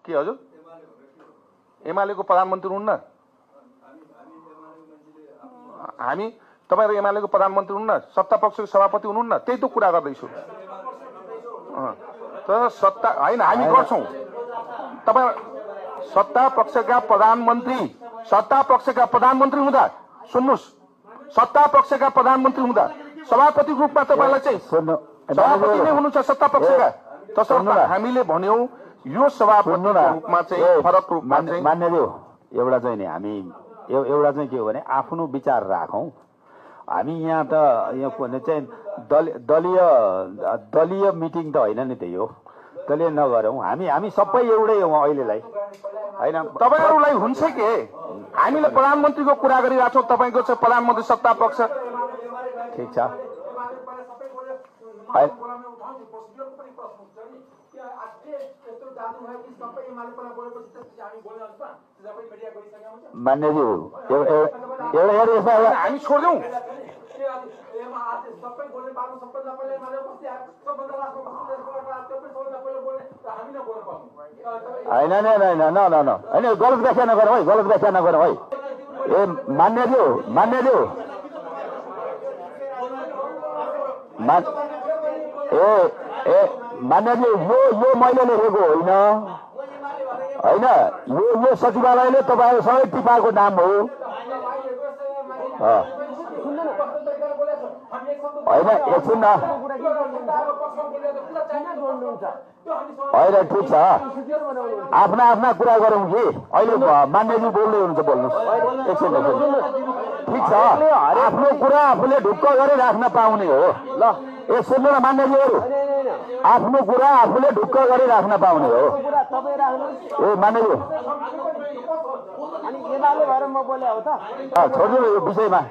के हजुर एमालेको प्रधानमन्त्री हुन्न हामी तपाईहरु एमालेको प्रधानमन्त्री हुन्न सत्ता पक्षको सभापति हुनुहुन्न त्यही त कुरा गर्दैछु तर सत्ता हैन हामी गर्छौं तपाई सत्ता पक्षका प्रधानमन्त्री हुँदा सुन्नुस् सत्ता पक्षका प्रधानमन्त्री हुँदा सभापति रूपमा तपाईलाई चाहिँ सभापति नै हुनुहुन्छ सत्ता पक्षका तसर्थ हामीले भन्यौ यो सभापति रूपमा चाहिँ फरक रूपमा चाहिँ मान्यदेव एउटा चाहिँ नि हामी एउटा चाहिँ के हो भने आफ्नो विचार राखौं हामी यहाँ त यहाँ भने चाहिँ दलीय मिटिङ त होइन नि त्यही हो दलीय नगरौं हामी सबै एउटै हौ अहिलेलाई हैन तपाईहरुलाई हुन्छ के हामीले प्रधानमन्त्रीको कुरा गरिराछौं तपाईको चाहिँ प्रधानमन्त्री सत्ता पक्ष ठीक छ मान्यज्यू एउटा हामी छोड्यौं हैन गलत व्याख्या नगरौँ है गलत व्याख्या नगरौँ है ए मान्यज्यू मान्यज्यू यो मैले लेखेको होइन यो सचिवालयले तपाईहरुसँगै टिपाएको नाम हो होइन एकछिन न होइन ठिक छ आफ्ना कुरा गरौँ कि अहिले मान्यज्यू बोल्दै हुनुहुन्छ बोल्नुहोस् एकछिन ठिक छ आफ्नो कुरा आफूले ढुक्क गरी राख्न पाउने हो ल ए सुन्नु न मान्यज्यूहरू आफ्नो कुरा आफूले ढुक्क गरी राख्न पाउने हो ए मान्यज्यू छोड्नु यो विषयमा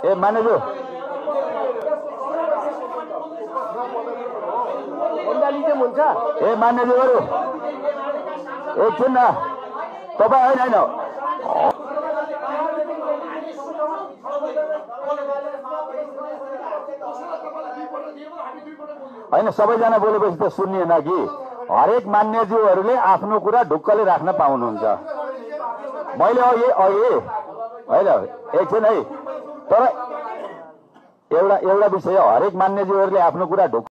ए मान्यज्यू ए मान्यज्यूहरू एकछिन न तपाईँ होइन होइन सबैजना बोलेपछि त सुन्निएन कि हरेक मान्यज्यूहरूले आफ्नो कुरा ढुक्कले राख्न पाउनुहुन्छ मैले अघि होइन एकछिन है तर एउटा विषय हरेक मान्यज्यूहरूले आफ्नो कुरा ढुक्क